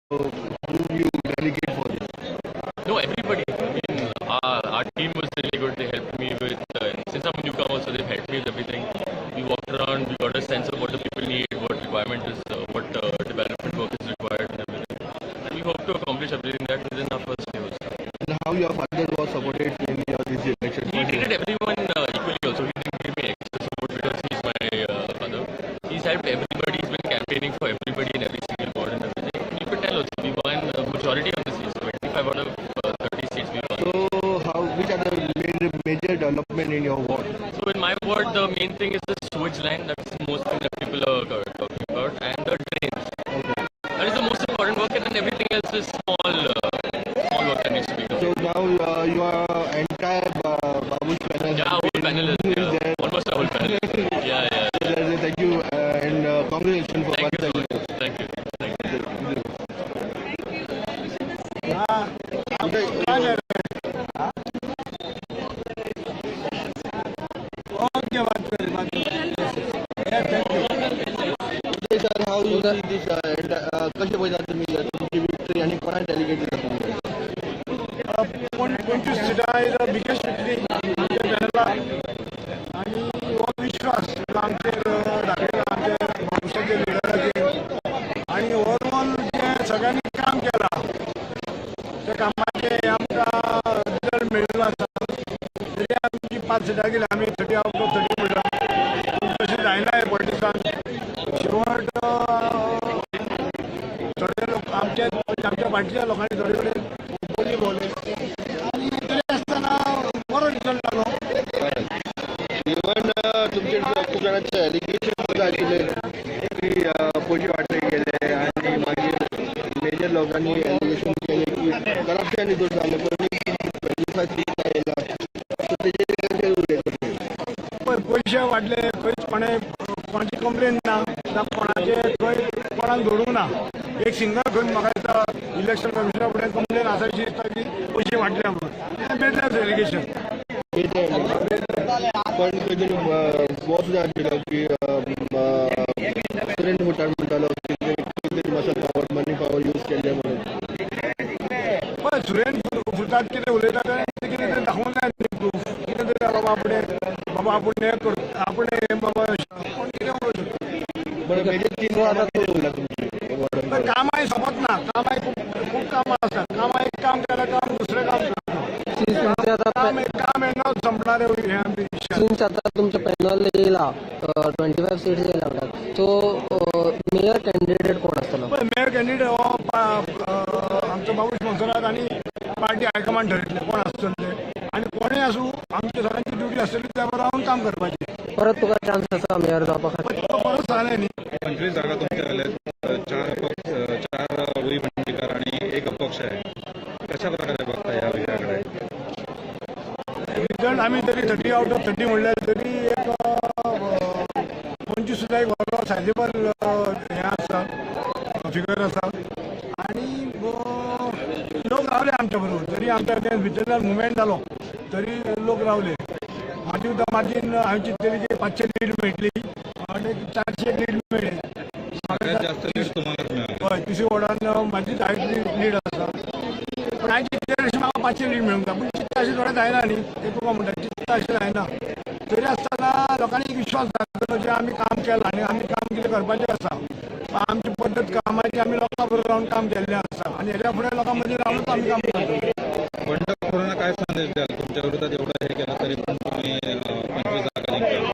Who you delegate for this? No, everybody. I mean, our team was really good. They helped me with, since I'm a newcomer, so they've helped me with everything. We walked around, we got a sense of what the people need, what requirement is, what development work is required, and everything. And we hope to accomplish everything that within our first day also. And how your father was supported in your this election? He treated everyone equally also. He didn't give me extra support because he's my father. He's helped everybody. He's been campaigning for everybody in every single ward and everything. And you could tell also, we won the majority of the seats, 25 out of 30 seats we won. So how, which are the major development in your ward? So in my ward, the main thing is the sewage line. That's the most thing that people are talking about, and the drains. Okay. That is the most important work, and then everything else is small work that needs to be done. So now your entire Babush panel. Yeah, our whole panel is there. Almost our whole panel. Yeah. So thank you and congratulations for Thank you so one much. Thank you. Thank you. Okay, बात करें बात करें. Thank you. Sir, how you see this कशें पळयता तुमी तुमची victory आनी कोणाक delegate दिता तुमी? 25 सिटां is a biggest victory आमच्या पॅनलाक आनी हो विश्वास आमचेर दाखयला आमच्या बाबुशाच्या लिडराचेर आनी ओवरऑल जें सगळ्यांनी काम केलां त्या कामाचें आमकां रिजल्ट मेळिल्लो आसा. तरी आमची 5 सिटां गेली, आमी 30 आवट ऑफ 30 म्हणलां, पूण तशें जायना हें पॉलिटिक्सान. शेवट थोडे लोक आमच्या आमच्या पार्टीच्या लोकांनी थोडे कडेन बोली भोवले आनी तरी आसतना बरो रिजल्ट जालो. इवन तुमचे खूब जाणांचे एलिगेशन सुद्दां आशिल्ले की पयशे वांटले गेले आनी मागीर मेजर लोकांनी एलिगेशन केले की करप्शन हितून जालें, पण 25 सिटां येयला, सो तेजेर कशें उलयता तुमी? पळय, पयशे वाडले खंयच कोणें कोणाची कंप्लेन ना, जावं कोणाचे खंय कोणाक धरूंक ना. एक सिंगल खंय म्हाका दिसता इलेक्शन कमिशना फुडें कंप्लेन आसा अशी दिसता की पयशे वांटले म्हणून. हें बेजार एलिगेशन. पण खंय तरी हो सुद्दां आशिल्लो की सुरेंद्र भुटान म्हणटालो की खंय तरी muscle power, money power use केल्ले म्हणून. पळय, सुरेन फुलतात कितें उलयता तें कितें तरी दाखोवंक जाय न्ही प्रूफ कितें तरी. बाबा आपूण बाबा आपूण हें कर, आपूण हें बाबा कोण कितें उलोवंक शकता. बरें, मेजर 3 कामां कितें उरला तुमची वॉर्डान? कामां सोंपत ना, कामां खूब खूब कामां आसा. कामां एक काम केल्यार काम दुसरें काम करता. तुमचे आता काम काम येना संपणारे हें विशय. सिन्स आता तुमचं पॅनल येयला, 25 सीट्स येयला म्हणटात, सो मेयर कॅन्डिडेट कोण आसतलो? पळय, मेयर कॅन्डिडेट हो आमचो बाबूश मोन्सेरात आनी पार्टी हायकमांड ठरयतले कोण आसतले ते. आनी कोणूय आसूं, आमची सगळ्यांची ड्युटी आसतली त्या बरोबर रावन काम करपाची. परत तुका चान्स आसा मेयर जावपा खातीर? तो परत सांगलें न्ही. 25 जागा तुमच्या आल्यात, 4 अपक्ष, 4 वही बंडीकर आणि 1 अपक्ष आहे. कशा प्रकारे बघता या विषयाकडे? रिजल्ट आमी तरी 30 आवट ऑफ 30 म्हणल्यार तरी एक 25 सुद्दां एक बरो सायजेबल हें आसा, फिगर आसा. आनी लोक रावले आमच्या बरोबर, तरी आमच्या तें भितरल्यान मुवमेंट जालो तरी लोक रावले. म्हाजी सुद्दां मार्जीन हांवें चिंतलेली की 500 लीड मेळटली आनी 400 लीड मेळ्ळी. सगळ्यात जास्त लीड तुम्हालाच मिळाली. हय, तिसरी वॉर्डान म्हाजी हायस्ट लीड आसा, पूण हांवें चिंतलें अशें म्हाका 500 लीड मेळूंक जाय, पूण चिंतता अशें थोडें जायना न्ही. तें तुका म्हणटा चिंतता अशें जायना. तरी आसतना लोकांनी एक विश्वास दाखयलो जे आमी काम केलां आनी आमी काम कितें करपाचें आसा. आमची पद्दत कामाची, आमी लोकां बरोबर रावन काम केल्लें आसा आनी हेज्या फुडें लोकां मदीं रावनूच आमी काम करतले. बंडखोरांना काय संदेश द्याल? तुमच्या विरोधात एवढं हे केलं तरी पण तुम्ही 25 जागा जिंकला.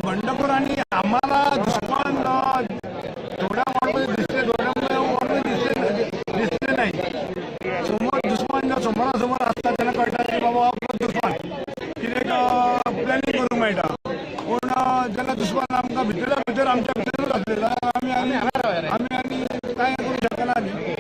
बंडखोरांनी आम्हाला दुश्मन थोड्या वॉर्डमध्ये दिसले, थोड्या वॉर्डमध्ये दिसले नाही. समोर दुश्मन जेन्ना समोरासमोर आसता तेन्ना कळटा की बाबा आपलो दुश्मन, कितें प्लॅनिंग करूंक मेळटा. पूण जेन्ना दुश्मन आमकां भितरल्या भितर आमच्या भितरूच आसले जाल्यार आमी आनी आमी आनी कांय करूंक शकना न्ही.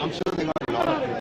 I'm sure they got a lot of it.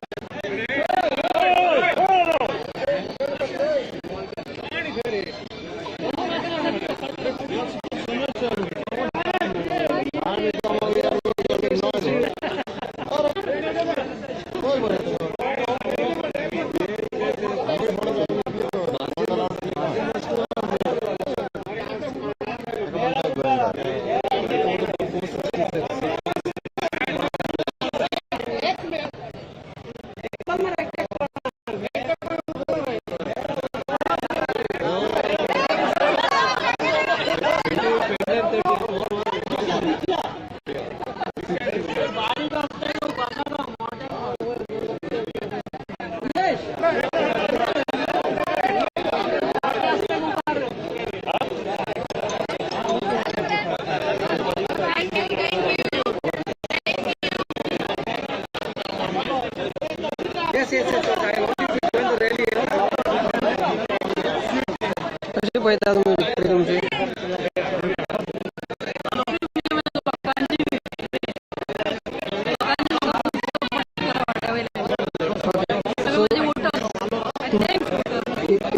कशी पळयता तुमी विक्ट्री तुमची?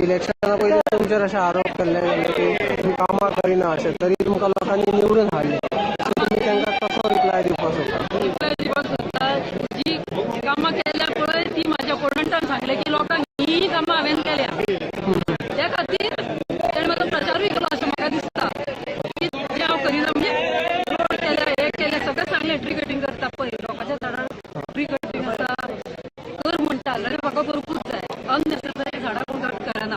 इलेक्शना पयलीं तुमचेर अशे आरोप केल्ले गेले की तुमी कामां करिना अशें, तरी तुमकां लोकांनी निवडून हाडले, सो तुमी तांकां कसो रिप्लाय दिवपाक सोदता? रिप्लाय दिवपाक सोदता, जी कामां केल्या पळय ती म्हाज्या ओपोनंटान सांगलें की लोकांक ही कामां हांवें केल्या, त्या खातीर ताणें म्हाजो प्रचारूय केलो अशें म्हाका दिसता की जें हांव करिना, म्हणजे रोड केल्या, हें केलें, सगळें सांगलें. ट्री कटींग करता पळय, लोकांच्या झाडार ट्री कटींग आसा, कर म्हणटा जाल्यार म्हाका करूंकूच जाय. अननेसेसरी झाडां कोण कट करना,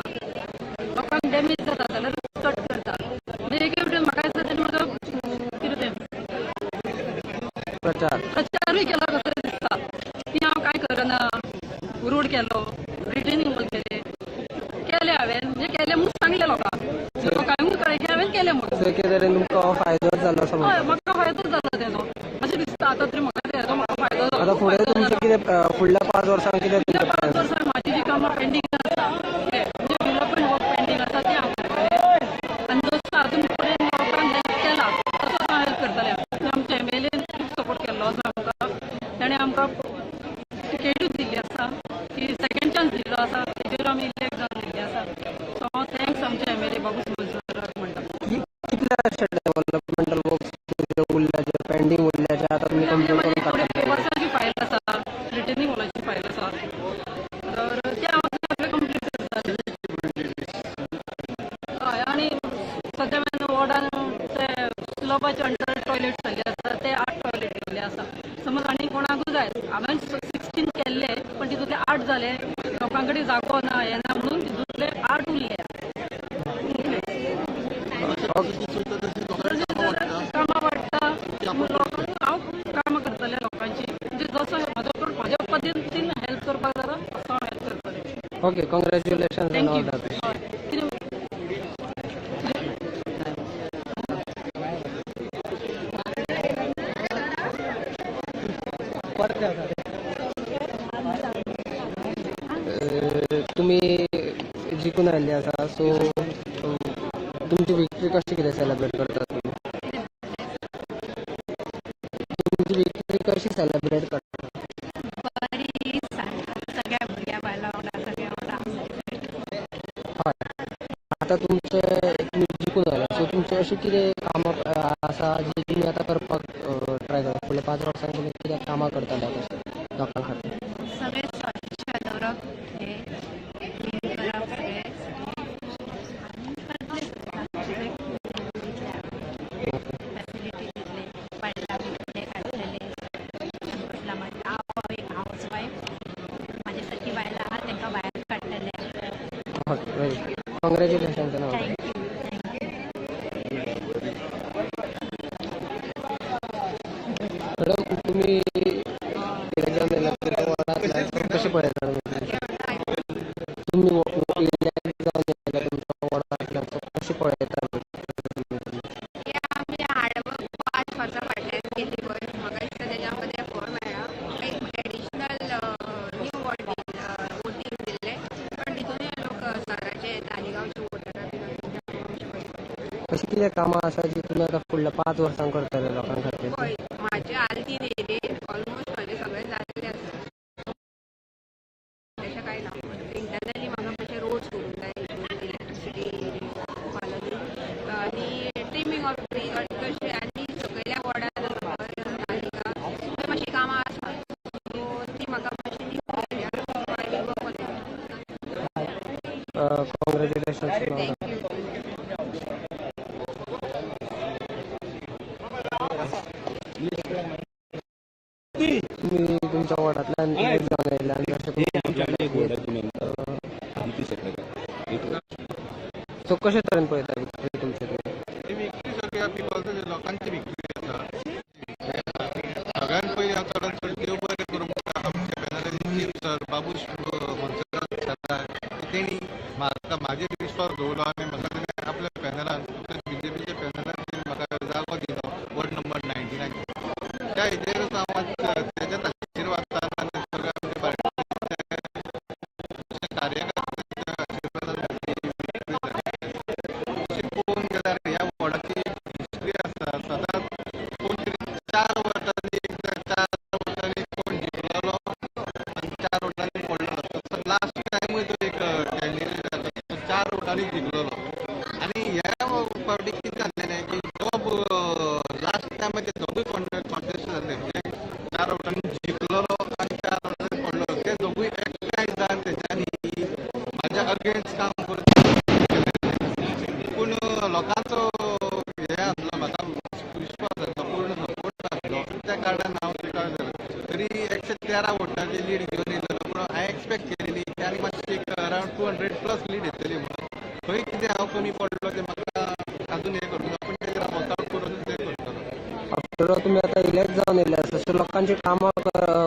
लोकांक डॅमेज जाता जाल्यार कट करता. म्हणजे एक वटेन म्हाका दिसता ताणें म्हाजो कितें तें प्रचारूय केला कसो दिसता की हांव कांय करना, रोड केलो, रिटेनिंग वॉल केले, केले हांवें, म्हणजे केले म्हूण सांगलें लोकांक, लोकांकूय कळ्ळें की हांवें केलें म्हणून. एके तरेन तुमकां हो फायदोच जालो असो हय, म्हाका फायदोच जालो तेजो अशें दिसता. आतां तरी म्हाका तेजो म्हाका फायदो जालो. आतां फुडें तुमचें कितें फुडल्या 5 वर्सांक कितें तुमचें 5 वर्सांक म्हाजी जी कामां पेंडींग आसा, म्हणजे डेव्हलपमेंट वर्क पेंडींग आसा तें हांव करतलें, आनी जसो आजून पर्यंत लोकांक हेल्प केला तसोच हांव हेल्प करतलें. आमच्या MLA खूब सपोर्ट केल्लो आसा आमकां, ताणें आमकां टिकेटूय दिल्ली आसा, की सेकेंड चान्स दिल्लो आसा, तेजेर आमी इलेक्ट जावन दिल्ली आसा. सो हांव thanks आमच्या MLA बाबू मोन्सेराताक म्हणटा. कितले अशे डेव्हलपमेंटल वर्क्स उरल्याचे, पेंडींग उरल्याचे आतां तुमी कंप्लीट करून काडटले? वर्साची फायल आसा, रिटर्निंग वॉलाची फायल आसा, तर ते हांव सगळें कंप्लीट करतालें. हय, आनी सद्या वॉर्डान ते स्लबाचे अंडर टॉयलेट्स जाल्ले. Okay, congratulations and all thank you. The best. हय, कितें? तुमी जिखून आयिल्ले आसा, सो तुमची विक्ट्री कशी कितें सेलिब्रेट करता तुमी? तुमची विक्ट्री कशी सेलिब्रेट करता? बरी, सगळ्या भुरग्या बायलां वांगडा, सगळ्या वांगडा. हय, आतां तुमचे तुमी जिखून आयला, सो तुमचे अशें कितें कामां आसा जी तुमी आतां करपाक ट्राय करता? फुडल्या 5 वर्सांक तुमी कितें कामां करतले तशें लोकां खातीर? सगळें स्वच्छ दवरप, हे क्लीन करप सगळें आनी करतले सगळें. फॅसिलिटी दितले, बायलां दितले, काडटले बसला. माझे हांव एक हावस वायफ, म्हाजे सारकी बायलां आहा तांकां भायर काडटले. Okay, very congratulations and all. Thank you, thank you. Madam, तुमी इलेक्ट जावन येयला तुमच्या वॉर्डांतल्यान, कशें पळयता तुमी? तुमी इलेक्ट जावन येयला तुमच्या वॉर्डांतल्यान, सो कशें पळयता तुमी? हे आमी हार्डवर्क 5 वर्सां फाटल्यान केली पळय, म्हाका दिसता तेज्या आमकां तें फळ मेळ्ळां. एक एडिशनल न्यू वॉर्ड वोटींग दिल्लें, पण तितूनय लोक सराचे तालिगांवचे वोटरां बीन. अशी कितें कामां आसा जी तुमी आतां फुडल्या 5 वर्सां करतले लोकां खातीर? पळय, म्हाजे आल्तीन एरियेन ऑलमोस्ट म्हाजे सगळें जाल्लें आसा, तशें कांय ना. इंटरनली म्हाका मातशें रोड्स करूंक जाय, इलेक्ट्रिसिटी कॉलनी आनी ट्रिमींग ऑफ ट्री तशें. आनी सकयल्या वॉर्डान आसा पळय तालिगांव, थंय मातशीं कामां आसा, सो ती म्हाका मातशी new area, so I will work on it. Congratulations. Thank you. तुमी तुमच्या वॉर्डांतल्यान इलेक्ट जावन येयला आनी अशें करून सो कशे तरेन पळयता विक्ट्री तुमची तुमी? ही विक्ट्री सगळ्या पिपल्साची, लोकांची विक्ट्री आसा. सगळ्यात पयलीं हांव चडांत चड देव बरें करूं म्हणटा आमच्या पॅनलाचे चीफ सर बाबूश मोन्सेरात सराक, तेणी म्हाका म्हाजेर विश्वास दवरलो आनी म्हाका तेणें आपल्या पॅनलान, बीजेपीच्या पॅनलान तेणी म्हाका जागो दिलो वॉर्ड नंबर 99. त्या हेजेरच हांव आज तेज्याच आशिर्वादान आनी सगळ्या आमच्या पार्टीच्या कार्यकर्त्यांच्या आशिर्वादान म्हजी विक्ट्री जाली. अशें पळोवंक गेल्यार ह्या वॉर्डाची एक हिस्ट्री आसा. सदांच कोण तरी 4 वर्सांनी एकदां, 4 वर्सांनी कोण जिखलेलो आनी 4 वटांनी पडलेलो. तसो लास्ट टायमूय तो एक कॅन्डिडेट आसलो, तो 4 वटांनी जिखलेलो. आनी ह्या फावटी कितें जाल्लें की जो लास्ट टायम ते दोगूय कॉन्टेस्ट जाल्ले, म्हणजे 4 वटांनी जिखलेलो आनी 4 वटांनी पडलेलो, ते दोगूय एकठांय जावन तेंच्यांनी म्हाज्या अगेन्स्ट काम करून केलेलें. पूण लोकांचो हें आसलो, म्हाका विश्वास आसलो, पूर्ण सपोर्ट आसलो, त्या कारणान हांव रिकवर जालें. तरी 113 वोटांची लीड घेवन येयलेलो, पूण हांवें एक्सपेक्ट केलेली की आनी मातशी एक अरावंड 200 प्लस लीड येतली म्हणून. खंय कितें हांव कमी पडलो तें म्हाका अजून हें करूंक ना, पूण तेजेर हांव वर्कआउट करून तें करतलो. आफ्टर ऑल तुमी आतां इलेक्ट जावन येयले आसा, सो लोकांची कामां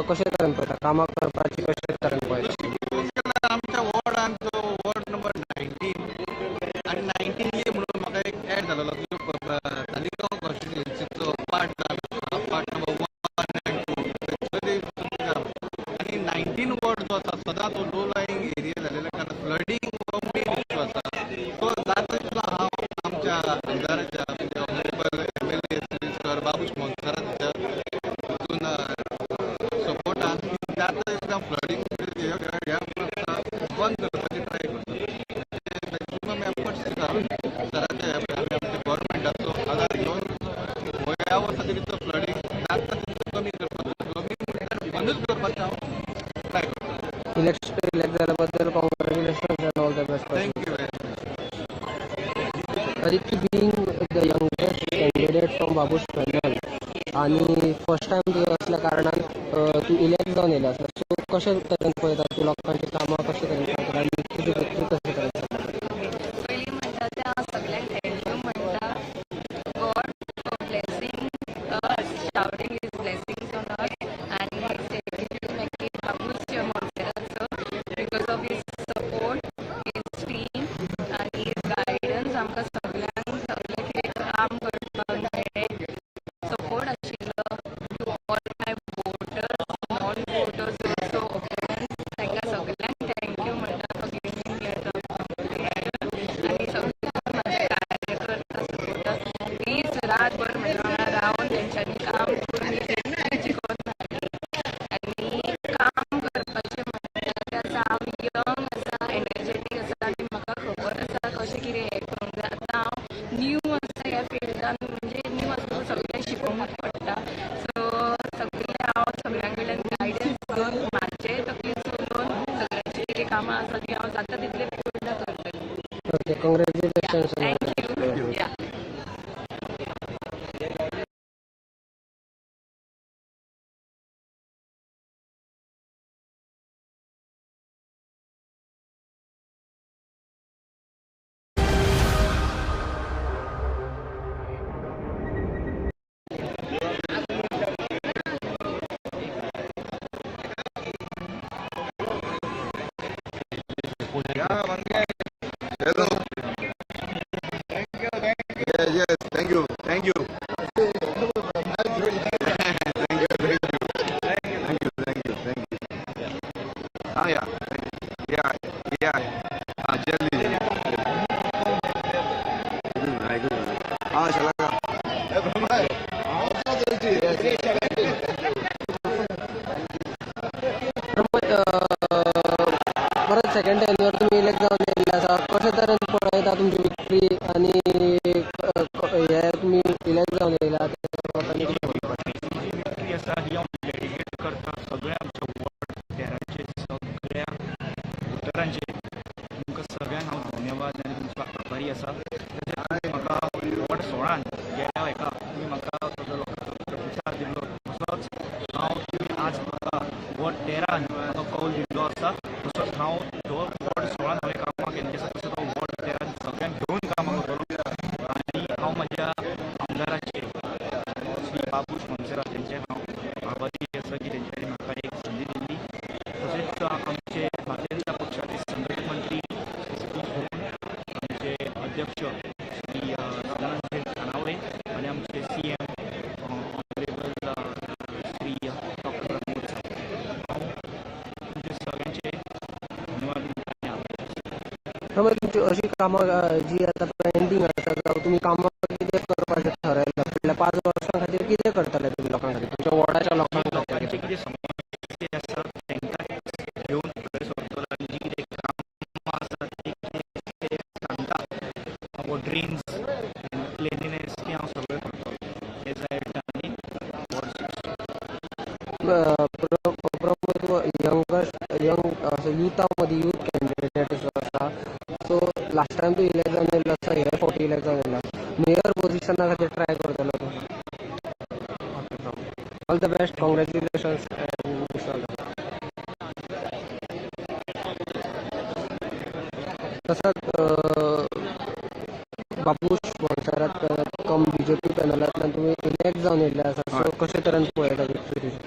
कशे तरेन पळयता? कामां करपाची कशे तरेन पळयता? तशी पळोवंक गेल्यार आमच्या वॉर्डान जो वॉर्ड नंबर 19 आनी 19 ए म्हणून म्हाका एक एड जालेलो, जो तालिगांव कॉन्स्टिट्युएन्सीचो पार्ट जालो, पार्ट नंबर 1 आनी 2. आनी 19 वॉर्ड जो आसा, सदांच तो लो लाईंग एरिया जालेल्या कारणान फ्लडींग हो मेन इश्यू आसा. सो जाता तितलो हांव आमच्या आमदाराच्या, म्हणजे honourable MLA Shri sir Babush मोन्सेराताच्या हितून सपोर्टान जाता तितलें फ्लडींग ह्या बंद करपाची ट्राय करता. मॅक्सिमम एफर्ट्स दिता सराचे. आमी आमच्या गव्हर्मेंटाचो आदार घेवन ह्या वर्सा तरी तो फ्लडींग जाता तितलें कमी करपाचो, कमी म्हणल्यार बंदूच करपाचें हांव ट्राय करता. इलेक्ट जाल्या बद्दल congratulations and all the best. Thank you very much. Aditi, being the youngest candidate from Babush panel आणि फर्स्ट टायम तुझं असल्या कारणान तूं इलेक्ट जावन येयला आसा, सो कशे तरेन पळयता तूं लोकांची कामां, कशे तरेन पळयता आनी तुजी विक्ट्री कशे तरेन? पयलीं म्हणटा तें हांव सगल्यांक thank you म्हणटा, God for blessing us, showering his blessings on us, आनी secondly मागीर Babush Monserrate sir, because of his support. जावन येयल्ले आसा, कशे तरेन पळयता तुमची विक्ट्री आनी हे तुमी इलेक्ट जावन येयला लोकांनी कितें म्हणपाचें? ही जी विक्ट्री आसा ही हांव डेडिकेट करता सगळ्या आमच्या वॉर्ड 13चे सगळ्या वोटरांचे. तुमकां सगळ्यांक हांव धन्यवाद आनी तुमचो आभारी आसा. तशेंच तुमी म्हाका वॉर्ड 16 गेल्या हेका तुमी म्हाका ताजो लोकांचो प्रतिसाद दिल्लो, तसोच हांव तुमी आज म्हाका वॉर्ड 13 म्हाका कौल दिल्लो आसा. तसोच हांव जो वॉर्ड 16 हांवें कामां केल्लीं आसा तसोच हांव वॉर्ड 13 सगळ्यांक घेवन कामां करतलो. आनी हांव म्हज्या आमदाराचेर श्री बाबूश मोन्सेरात तेंचे हांव आभारी आसा की तेंच्यांनी म्हाका एक संदी दिल्ली. तशेंच आमचे भारतीय जनता पक्षाचे संघटन मंत्री श्री सतीश भोवन, आमचे अध्यक्ष श्री सदानंद शेट खानावडे आनी आमचे CM honourable Shri doctor Pramod Sawant, हांव तुमचे सगळ्यांचे धन्यवाद म्हणटा आनी आभारी आसा. प्रमोद, तुमची अशी कामां जी आतां पेंडींग आसा जावं तुमी कामां कितें करपाचें ठरयलां फुडल्या 5 वर्सां खातीर, कितें करतले तुमी लोकां खातीर, तुमच्या वॉर्डाच्या लोकां खातीर? लोकांचे कितें समस्या आसा तांकां घेवन फुडें सरतलो आनी जी कितें कामां आसा ती कितें सांगता वो ड्रेन्स क्लिनलीनेस ती हांव सगळें करतलो as I done in ward 6. Pramod, youngest young असो युथा मदीं यूथ कॅन्डिडेट जो आसा, सो लास्ट टायम तूं इलेक्ट जावन येयल्लो आसा, हे फावटी इलेक्ट जावन येयला, मेयर पोझिशना खातीर ट्राय करतलो तूं? All the best, congratulations and wish all the best. तसोच बाबूश मोन्सेरात कम बीजेपी पॅनलांतल्यान तुमी इलेक्ट जावन येयल्ले आसा, सो कशे तरेन पळयता विक्ट्री तुजी?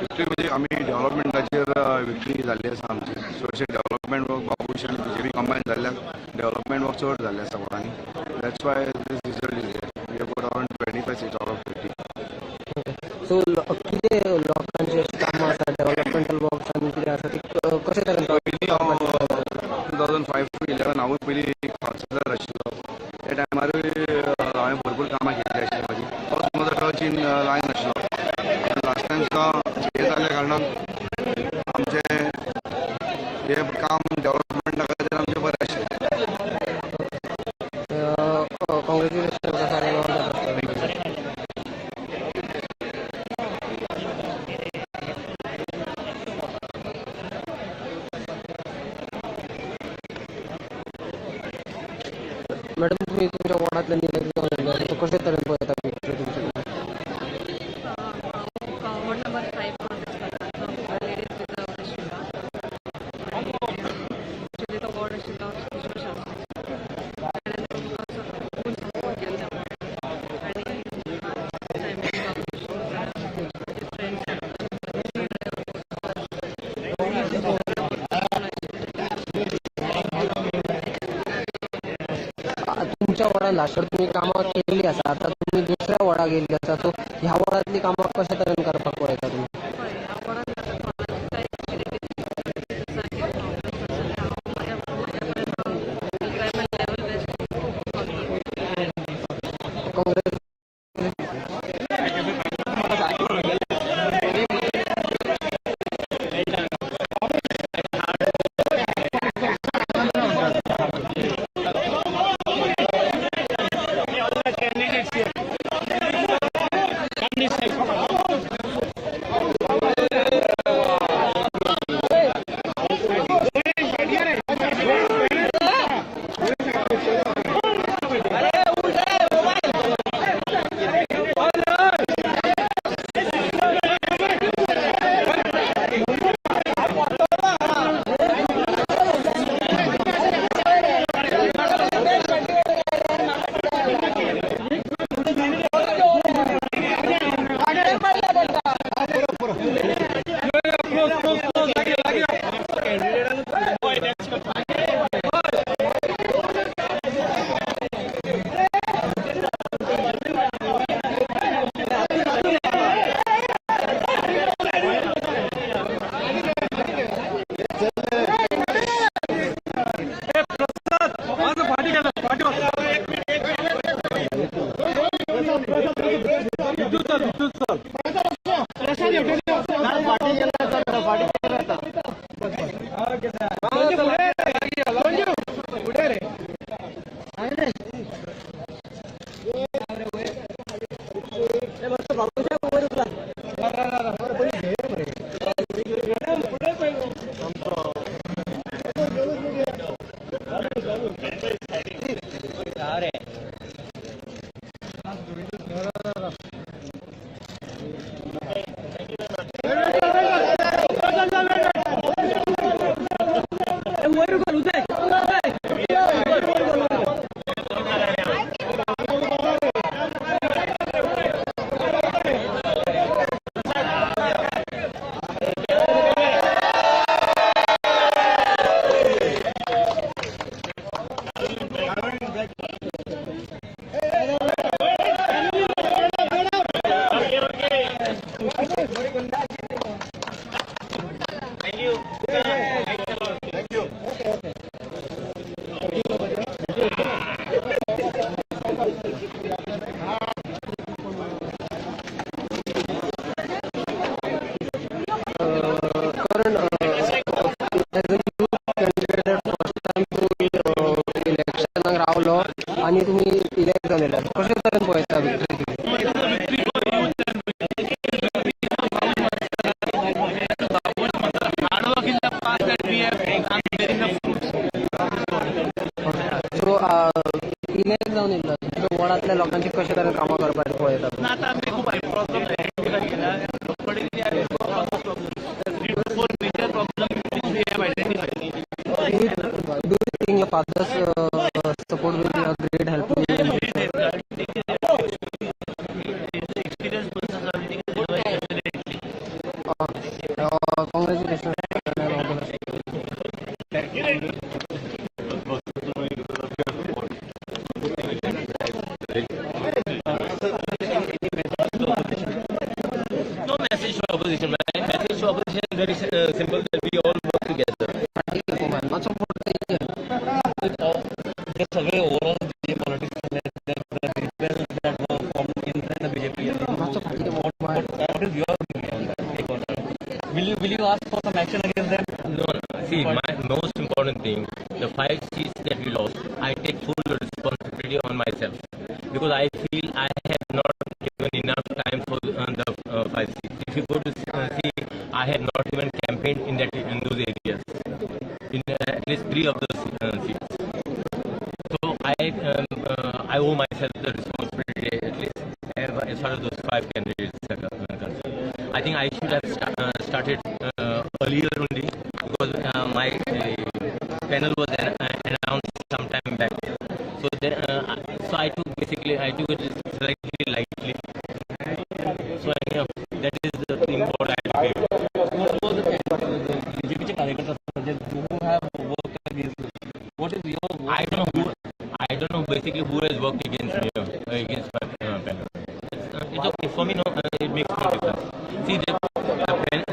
विक्ट्री म्हणजे आमी डेव्हलपमेंटाचेर विक्ट्री जाल्ली आसा आमची. चडशे डेव्हलपमेंट वर्क बाबूश आनी बीजेपी कंबायन जाल्ल्यान डेव्हलपमेंट वर्क चड जाल्ले आसा वॉर्डांनी. That's why this result is there. We have got around 25 seats out of 50. So कितें लोकांची अशी कामां आसा, डेव्हलपमेंटल वर्क्स आनी कितें आसा ती कशे तरेन? पयलीं हांव 2005 to 11 हांवूय पयलीं कावन्सिलर आशिल्लो. त्या टायमारूय हांवें भरपूर कामां केल्लीं आशिल्लीं म्हाजी. तोच म्हजो टच इन लायन आशिल्लो. लास्ट टायम सुद्दां हे जाल्ल्या कारणान आमचें हें काम डेव्हलपमेंटा खातीर आमचें बरें आशिल्लें. Congratulations sir, all the best. Madam, तुमी तुमच्या वॉर्डांतल्यान इलेक्ट जावन येयल्ले, सो कशे तरेन पळयता विक्ट्री तुमची? वॉर्ड नंबर 5 कॉन्टेस्ट करता, लेडीज रिजर्व आशिल्लो आनी एक्चुअली तो वॉर्ड आशिल्लो किशोर शास्त्री, ताणें तुमकां फूल सपोर्ट केल्लो आनी बाबूश म्हजे फ्रेंड्स. तुमच्या वॉर्डान लास्ट तुमी कामां केल्ली आसा, आतां तुमी दुसऱ्या वॉर्डाक गेल्ली आसा, सो ह्या वॉर्डांतली कामां कशे तरेन करपाक पळयता तुमी? पळय, ह्या वॉर्डान आतां कोणाक कांय एक्चुअली आसा कितें प्रॉब्लम्स आसा ते हांव म्हज्या कडेन हांव try my level best solve करपाक. काँग्रेस. लोकांची कशे तरेन कामां करपाचें पळयता? आतां आमी खूब प्रॉब्लम आयडेंटिफाय केला. Accordingly 3 to 4 major problem which we have identified. Do you think your father's support will be a great help to you? Experienced person, so I will take his advice definitely. Congratulations and all the best. No message to opposition. My message to opposition is very simple, that we all work together. ते सगळे overall J politics that were formed inside the BJP. What is your opinion on that? Take on that. Will you ask for some action against them? No, no. See, my most important thing, the 5 seats that we lost, I take full responsibility on myself, because I feel I have not given enough time for the 5 seats. If you go to see, I have not even campaigned in those areas, in at least 3 of those seats. So I owe myself the responsibility, at least as far as those 5 candidates are concerned. I think I should have started earlier only, because my panel was announced some time back. So then, so I took it slightly lightly. So anyhow, that is the thing what I do. BJP कार्यकर्ता who have worked against you. What is your vote? I don't know basically who has worked against me, against my panel. It's okay for me. No, it makes no difference. See,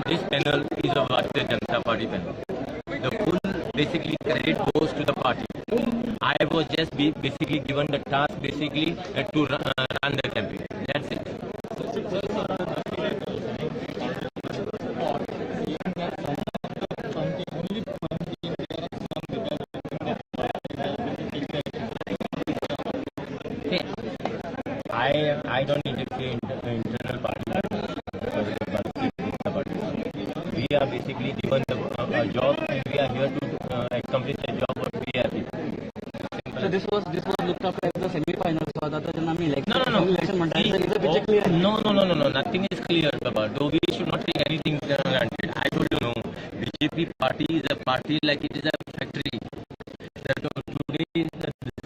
this panel is a Bharatiya Janata Party panel. The full basically credit goes to the party. I was just basically given the task basically to run the campaign. That's it. See, I don't interfere in the internal party. We are basically given the job, and we are here to accomplish the job what we have given. So this was looked after as the semi-final. So आता जेन्ना आमी No, no, no. election म्हणटा, is the picture clear? No, no, no, no, no. Nothing is clear, Baba. Though we should not take anything granted. I told you, no. BJP party is a party like it is a factory. That today this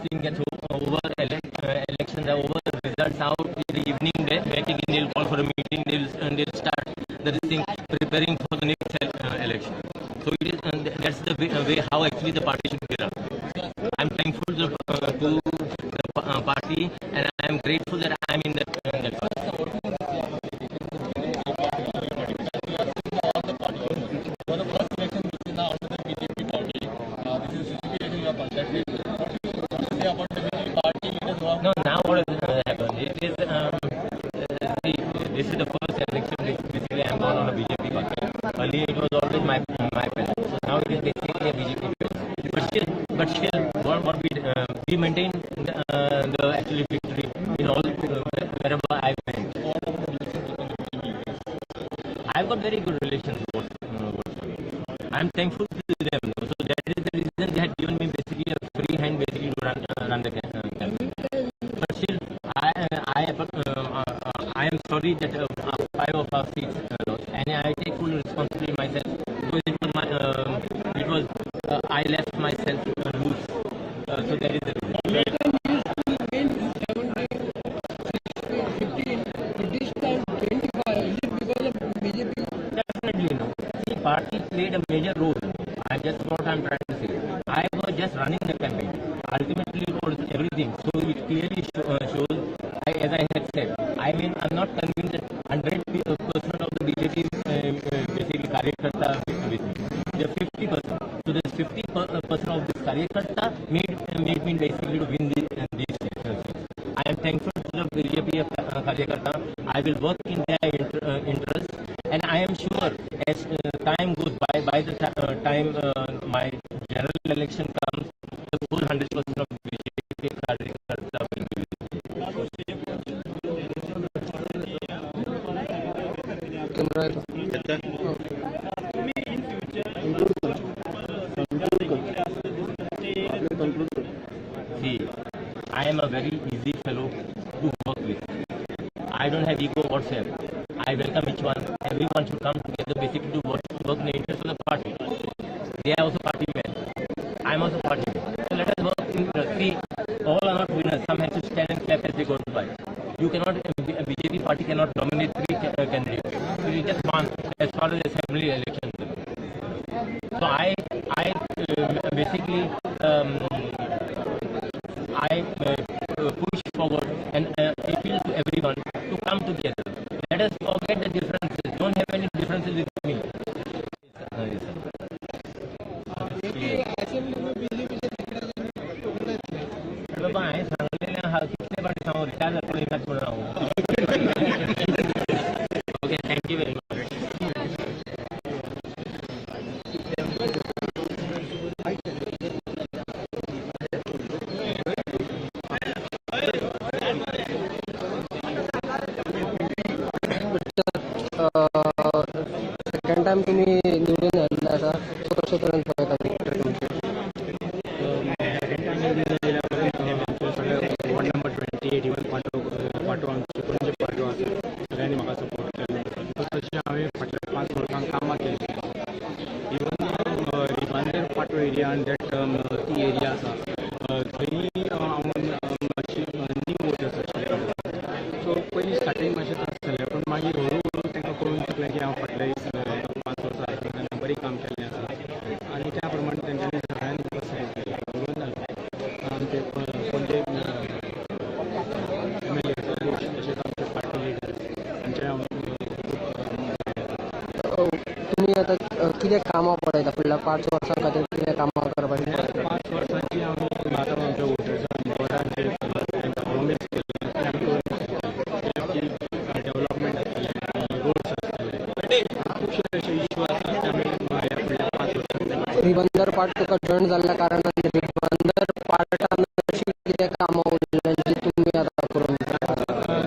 thing gets over, elections are over, results out in the evening. Back again, they'll call for a meeting. They'll start the thing preparing for the next election. So it is that's the way how actually the party should be run. I'm thankful to the party, and I am grateful that I am in that party. No, now what has happened? It is see, this is the first election which basically I am gone on a BJP party. Earlier it was always my panel. So now it is basically a BJP panel. But still, what we maintain the actually victory in all wherever I went. I've got very good relations with I'm thankful to them. So that is the reason they had given me basically a free hand basically to run the campaign. But still, I am sorry that 5 of our seats lost, and I take full responsibility myself, because it was my I left myself loose. So that is the reason. 15, this time 25. Is it because of BJP? Definitely no. See, party played a major role. I just what I'm trying to say. I was just running the campaign. Ultimately, it was everything. So it clearly shows, as I had said, I mean, I'm not convinced that 100% of the BJP basically Karyakarta with me. The 50%. So this 50% of this Karyakarta made me basically to win these seats. I am thankful to the BJP Karyakarta. I will work in their interest, and I am sure as time goes by the time my general election comes, the full 100% of BJP Karyakarta will be with me. See, I am a very easy fellow I don't have ego whatsoever. I welcome each one. Everyone should come together basically to work in the interest of the party. They are also party men. I am also party man. So let us work in see, all are not winners. Some have to stand and clap as they go by. You cannot, a BJP party cannot nominate 3 candidates. It is just one as far as assembly election. So I basically I push forward and appeal to everyone to come together. Let us forget the differences. Don't have any differences with me. Yes, sir. बाबा हांवें सांगलेलें आहा कितले फावटी सांगू retire जातलो हिंगाच म्हणून हांव. Okay, thank you very much. Second time तुम्ही निवडून आयिल्ले आसा, सो कशे तरेन पळयता विक्टरी तुमची? सेकंड टायम निवडून आयिल्ल्या आमचे सगळे वॉर्ड नंबर 28 इवन पाटो आमचे पणजे पाटो आसा सगळ्यांनी म्हाका सपोर्ट केल्लो आसा. Because तशें हांवें फाटल्या 5 वर्सांक कामां केल्लीं आसा. इवन रिबांदेर पाटो एरिया आनी that ती एरिया आसा थंय हांव मातशी न्यू वोटर्स आशिल्ले. सो पयलीं स्टार्टींग मातशें त्रास जालें पूण मागीर हळू हळू तांकां कळून चुकलें की हांव फाटले 5 वर्सां आसा तेन्ना बरीं काम केल्लें आसा आनी त्या प्रमाणे तेंच्यांनी सगळ्यांनी म्हाका सायज दिली. इवन आमचे पणजे एम एल ए आसा तशेंच आमचे पार्टी लिडर्स हांचे हांव खूब. तुमी आतां कितें कामां पळयता फुडल्या 5 वर्सां खातीर कितें कामां करपाचीं पळयता? 5 वर्सांची आमी आतां आमच्या वोटर्सांक वॉर्डांचेर तांकां प्रोमीस केल्लें तें आमी करूंक शकतले की डेवलपमेंट जातलें, रोड्स आसतले, खुबशे अशे इश्यू आसा ते आमी ह्या फुडल्या 5 वर्सांनी. रिबंदर पार्ट तुका जॉयन जाल्ल्या कारणान रिबंदर पार्टान अशीं कितें कामां उरल्यां जी तुमी आतां करूंक जाय?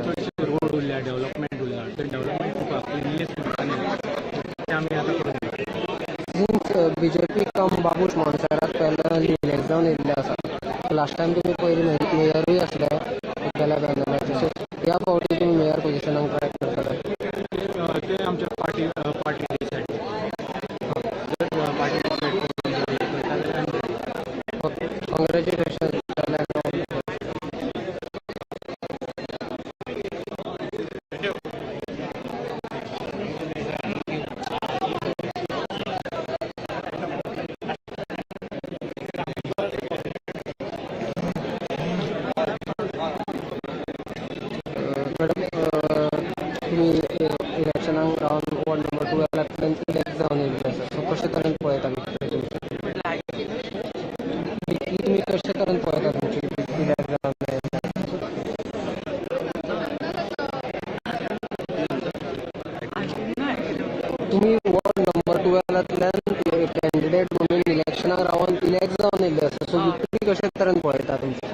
चडशे रोड उरल्या, डेवलपमेंट उरला, ते डेवलपमेंट खूब आसा, क्लिनलीनेस ते आमी आतां करूंक जाय. Since BJP come Babush Monserrate panel elect जावन येयल्ले आसा, लास्ट टायम तुमी पयलीं मेयरूय आसले गेल्या पॅनलाचे, सो ह्या फावटी तुमी मेयर पोजिशनाक ट्राय करतले? ते आमच्या पार्टी डिसायड जर पार्टी डिसायड करता जाल्यार आमी. Okay, congratulation. Madam, तुमी इलेक्शनाक रावन वॉर्ड नंबर 12 इलेक्ट जावन येयल्ले आसा, सो कशे तरेन पळयता विक्टरी तुमची? विक्टरी तुमी कशे तरेन पळयता तुमची इलेक्ट जावन येयल्ले? तुमी वॉर्ड नंबर 12 कॅन्डिडेट म्हणून इलेक्शनाक रावन इलेक्ट जावन येयल्ले आसा, सो विक्टरी कशे तरेन पळयता तुमची?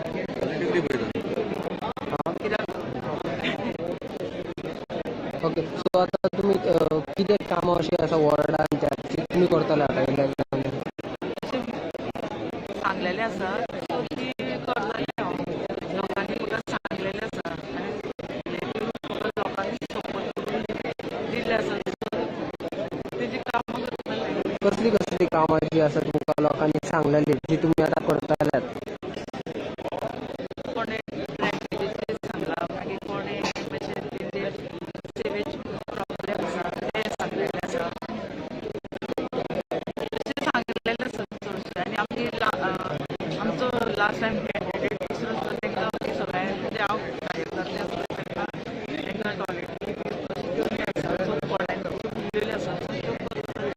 ओके, सो आतां तुमी कितें कामां अशीं आसा वॉर्डान जी तुमी करतले आतां इलेक्ट जावन? सांगलेलें आसा सो ती करतलें हांव. लोकांनी म्हाका सांगलेलें आसा आनी म्हाका लोकांनी सपोर्ट करून दिल्लें आसा, तेजी कामां करतलें. कसली कसली कामां जी आसा तुमकां लोकांनी सांगलेली जी तुमी आतां करतल्यात? कोणें ड्रेनेजीचेर सांगलां, मागीर कोणें मातशें तेजेर सिवेज प्रॉब्लेम आसा तें सांगलेलें आसा, तशें सांगलेलें आसा चडशें. आनी आमची आमचो लास्ट टायम कॅन्डिडेट दुसरो आसलो तांकां मागीर सगळ्यांक म्हणजे हांव कार्यकर्ते आसलो तांकां तांकां टॉयलेटी बी अशी कमी आसा, सो कोणाक उरलेल्यो आसा सो त्यो करतले.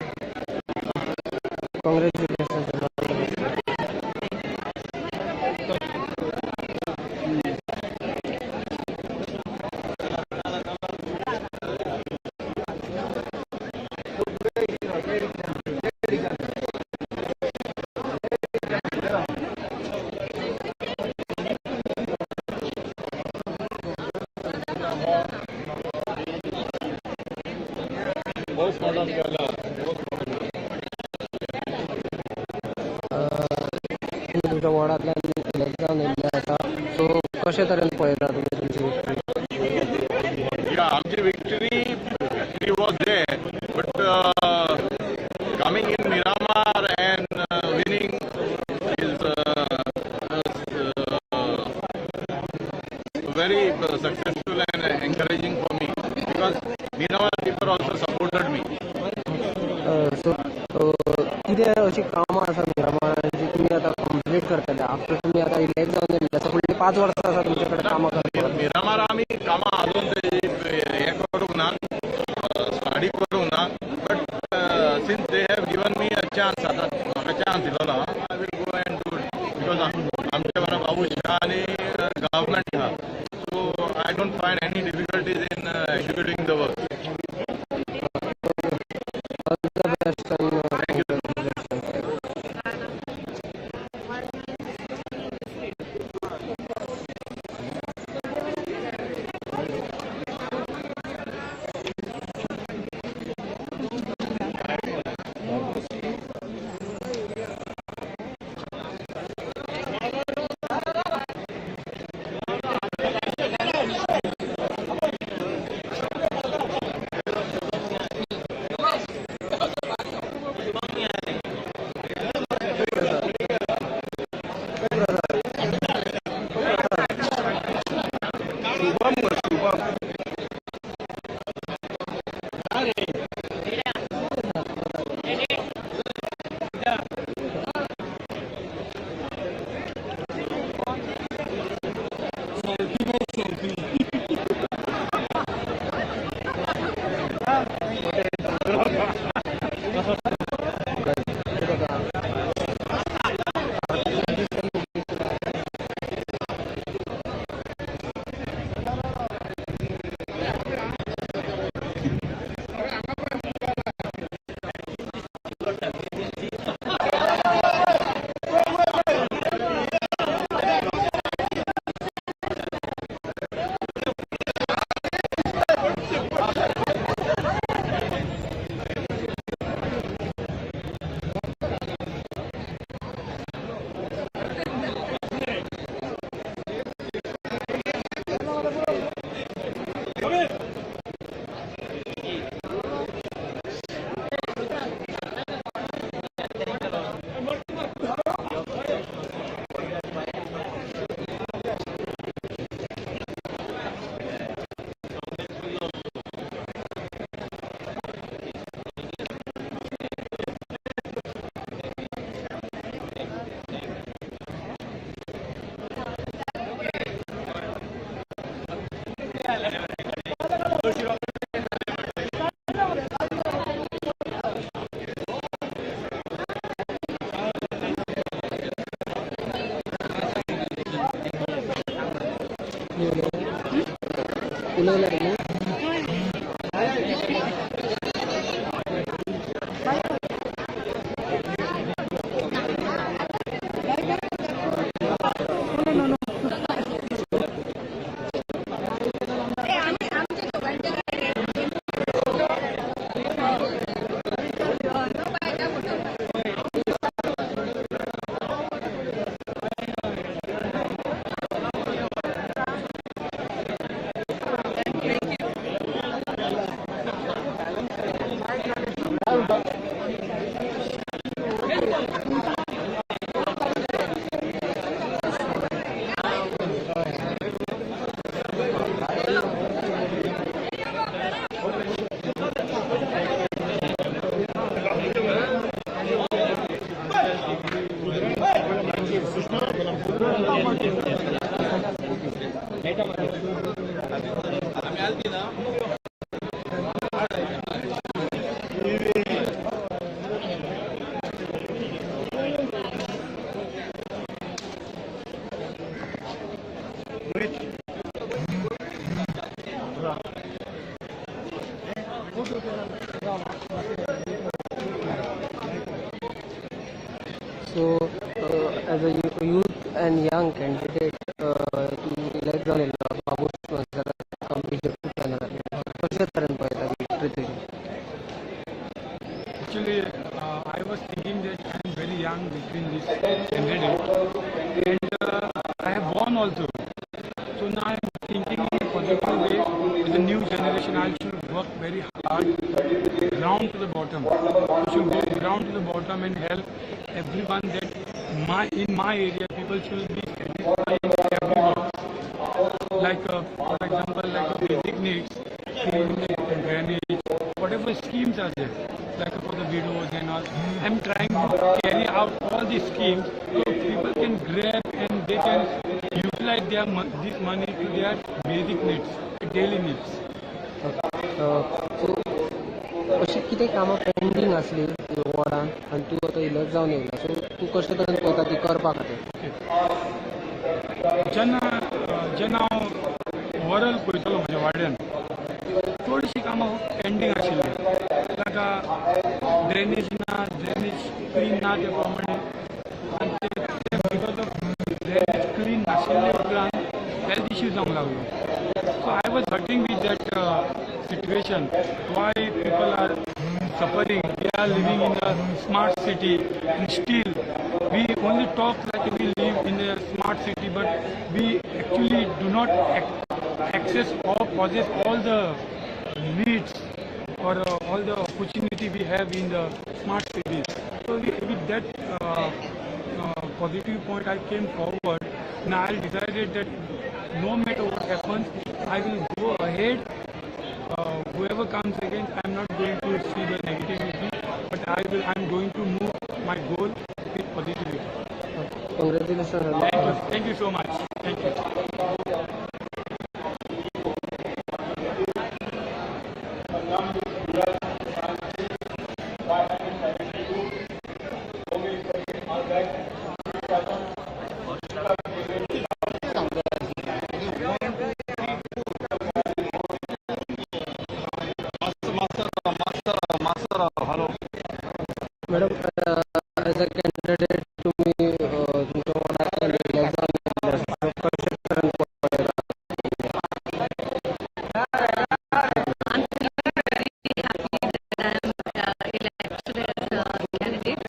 कॉंग्रेच्युलेशन. तुमी तुमच्या वॉर्डांतल्यान इलेक्ट जावन येयल्ले आसा, सो कशे तरेन पळयता तुमी तुमची victory? very successful and encouraging for me because Miramar people also supported me. So कितें अशी कामां आसा मिरामारान जी तुमी आतां कंप्लीट करतले आफ्टर तुमी आतां इलेक्ट जावन येयल्ले आसा, फुडलीं 5 वर्सां आसा तुमचे कडेन कामां करपाक? मिरामार आमी कामां अजून हें करूंक ना, स्टाडी करूंक ना, but since they have given me a chance, आतां म्हाका chance दिलोलो, I will go and do it because आमचे बरोबर बाबूश आहा आनी गव्हर्मेंट आहा, so I don't find any difficulties in executing the work. All the best and thank you. उलयला तुमी? So, as a youth and young candidate, तूं elect जावन येयलो Babush पणजेकाराक BJP पॅनलांतल्यान, कशे तरेन पळयता विक्ट्री तुजी? Actually, I was thinking that I am very young between this candidate and I have won also. So now I am thinking in a positive way. With the new generation, I should work very hard, ground to the bottom. I should go ground to the bottom and help everyone that in my area people should be satisfied in every work. Like for example, like basic needs, cleanliness and drainage, whatever schemes are there, like for the widows and all. I'm trying to carry out all these schemes so people can grab and they can utilize their this money to their basic needs, daily needs. So अशी कितें कामां pending आसली वॉर्डान आनी तूं आतां elect जावन येयला, so तूं कशे तरेन पळयता ती करपा खातीर? जेन्ना जेन्ना हांव ओवरऑल पळयतालो म्हज्या वाड्यान चडशीं कामां पेंडींग आशिल्लीं. ताका ड्रेनेज ना, ड्रेनेज क्लीन ना ते प्रमाणे, आनी ते because of drainage clean नाशिल्ले उपरांत हेल्थ इश्यू जावंक लागलो. So I was hurting with that situation, why people are suffering. We are living in a smart city and still we only talk like we live in a smart city, but we actually do not access or possess all the needs or all the opportunity we have in the smart cities. So with that positive point I came forward. Now I decided that no matter what happens, I will go ahead. Whoever comes against, I am not going to see the negativity, but I am going to move my goal with positivity. Congratulations. Thank you. Thank you so much. Thank you. Madam, as a candidate तुम्ही तुमच्या वॉर्डांतल्यान elect जावन कशे तरेन पळयता? I'm feeling very happy that I am elected as a candidate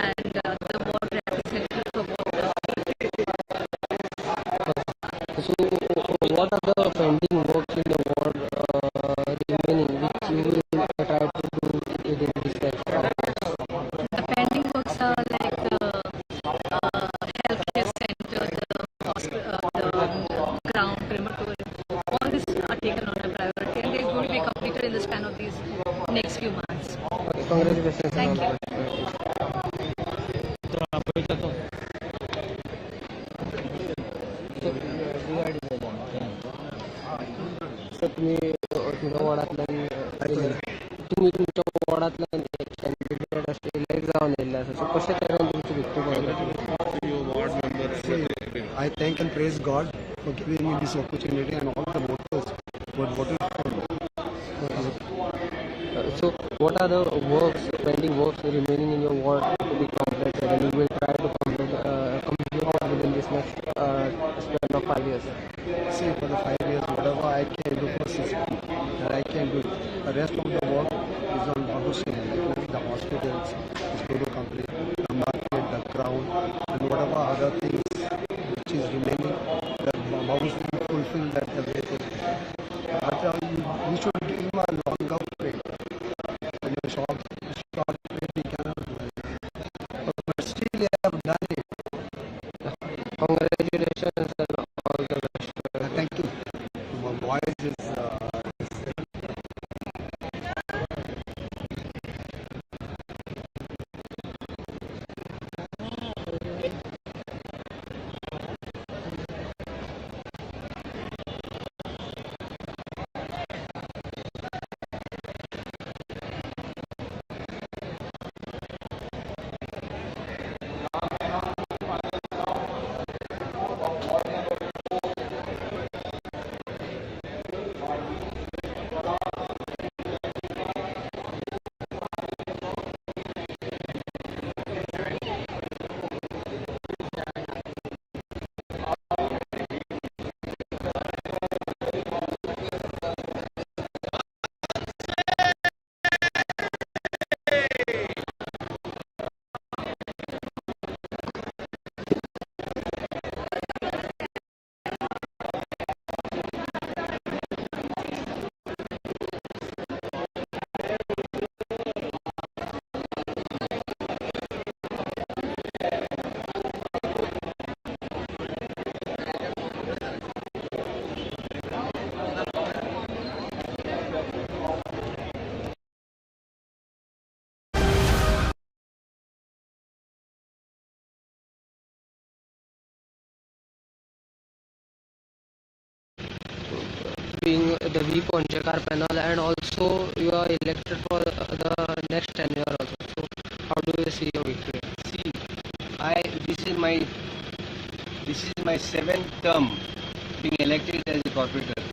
and the ward representative for Ward 8. So, what are the pending works in the ward remaining which you will try to do within this next 5 years? The pending works are like the healthcare center, the hospital, the ground, crematorium. All these are taken on a priority and they're going to be completed in the span of these next few months. Okay, congratulations. Thank you. So, तुम्ही तुमच्या वॉर्डांतल्यान तुमी तुमच्या वॉर्डांतल्यान candidate अशें elect जावन येयल्ले आसा, so कशे तरेन तुमची विक्ट्री पळयता? I thank and praise God for giving me this opportunity and all the voters who had voted for me. So, what are the works, pending works remaining in your ward to be completed, and you will try to complete it within this next span of 5 years? See, for the 5 years, whatever I can do for CCP, that I can do it. The rest of the work is on Babushka, like the hospitals is going to complete, the market, the ground, and whatever other things which is remaining, the Babushka will fulfill that everything. But you should give him a longer period. In a short period, he cannot do it. But still, he have done it. Congratulations and all the best. Thank you. My voice is being the V Ponjekar panel, and also you are elected for the next tenure also. So how do you see your victory? See, I this is my this is my seventh term being elected as a corporator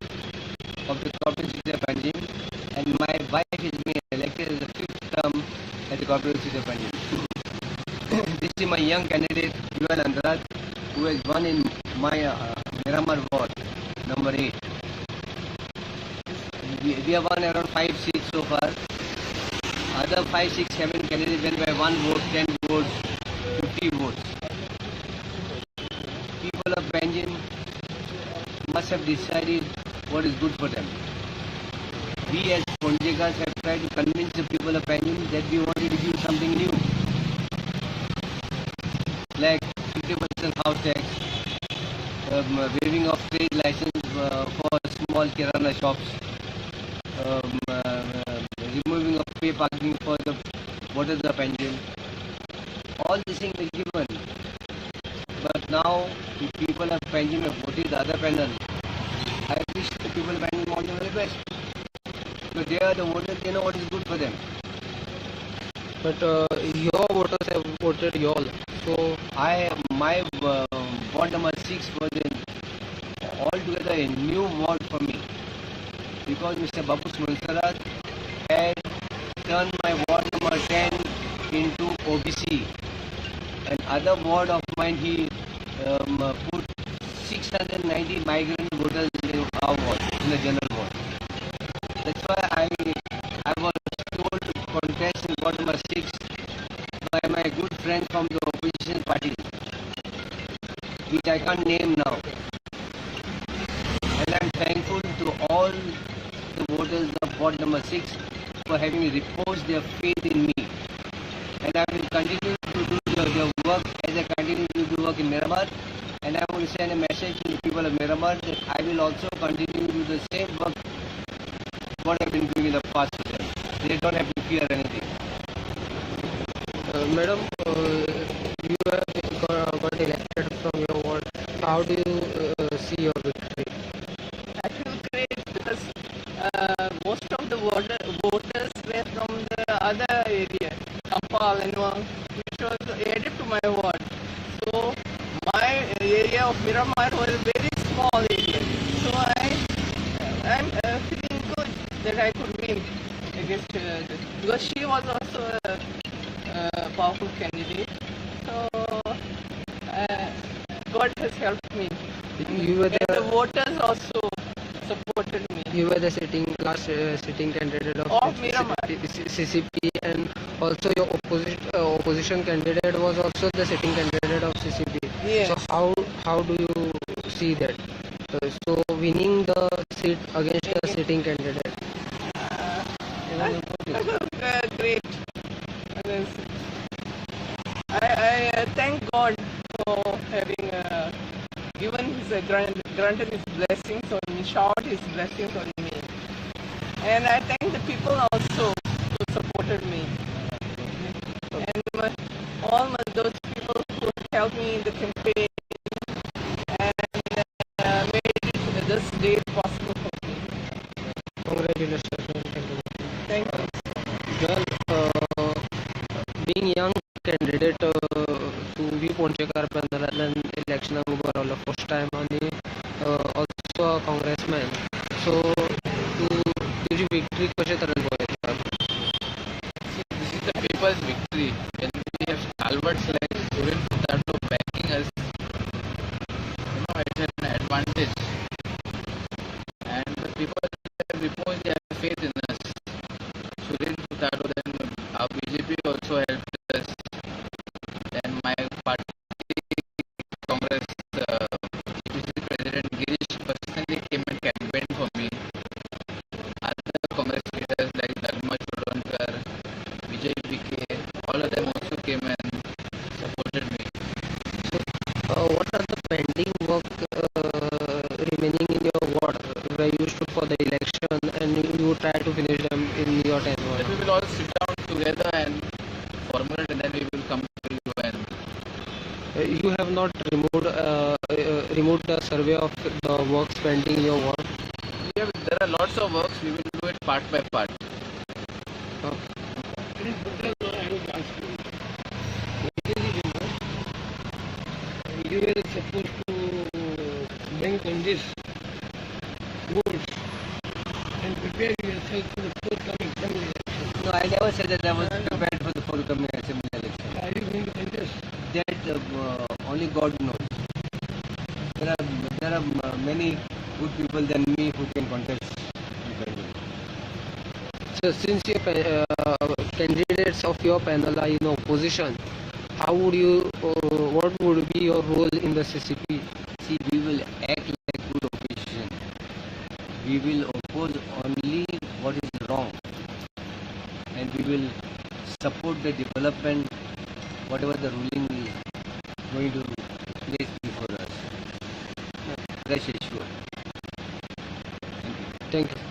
of the corporate city of Panjim, and my wife is being elected as the fifth term at the corporate city of Panjim. This is my young candidate, Joel Andrade, who has won in my Miramar ward, number 8. We have won around 5 seats so far. Other 5, 6, 7 candidates went by 1 vote, 10 votes, 50 votes. People of Panjim must have decided what is good for them. We as Ponjekars have tried to convince the people of Panjim that we wanted to give something new, like 50% house tax, waiving of trade license for small kirana shops, removing of pay parking for the voters of Panjim. All these things were given. But now the people of Panjim have voted the other panel. I wish the people of Panjim all the very best. Because they are the voters, they know what is good for them. But your voters have voted you all. So my ward number 6 was altogether a new ward for me, because Mr. Babush Monserrate had turned my ward number 10 into OBC, and other ward of mine he put 690 migrant voters in our ward, in the general ward. That's why I was told to contest in ward number 6 by my good friend from the opposition party, which I can't name now. And I'm thankful to all the voters of ward number 6 for having reposed their faith in me. And I will continue to do the work as I continue to do work in Miramar. And I want to send a message to the people of Miramar that I will also continue to do the same work what I've been doing in the past with them. They don't have to fear anything. Madam, you have got elected from your ward. How do you see your victory? I feel great because most of the voters were from the other area, Campal and all, which was added to my ward. So my area of Miramar was a very small area. So I'm feeling good that I could win against because she was also a powerful candidate. So God has helped me. You were the voters also supported me. You were the last sitting candidate of Miramar. CCP, and also your opposition candidate was also the sitting candidate of CCP. Yes. So how do you see that? So winning the seat against the sitting candidate. Great. I thank God for having given his granted his blessings on me, showered his blessings on me, and I thank the people also who supported me, and all those people who helped me in the campaign and made it this day possible for me. Congratulations. Thank you. Thank you. Well, being young candidate to V Ponjekar पॅनलांतल्यान इलेक्शनाक उबो रावलो first time आनी also a काँग्रेसमॅन, so तूं तुजी victory कशे तरेन पळयता? This is the people's victory. When we have stalwarts like Suren Furtado backing us, you know, it's an advantage. And the people have reposed their faith in us. Suren Furtado, then our BJP also helped us. Then my party, Congress, GPC President Girish personally came and campaigned for me. Other Congress leaders like Dagmar Chodankar, Vijay BK, all of them also came and supported me. So, what are the pending work remaining in your ward where you stood for the election and you try to finish them in your tenure? Then we will all sit down together and formulate, and then we will come to you. And you have not removed the survey of the works pending in your ward? We have lots of works. We will do it part by part. Okay. You were supposed to bank on this votes and prepare yourself for the forthcoming assembly election. No, I never said that I was prepared for the forthcoming assembly election. Are you going to contest? That only God knows. There are many good people than me who can contest. So since your candidates of your panel are in opposition, how would you, what would be your role in the CCP? See, we will act like good opposition. We will oppose only what is wrong, and we will support the development, whatever the ruling is going to place before us. Rest assured. Thank you.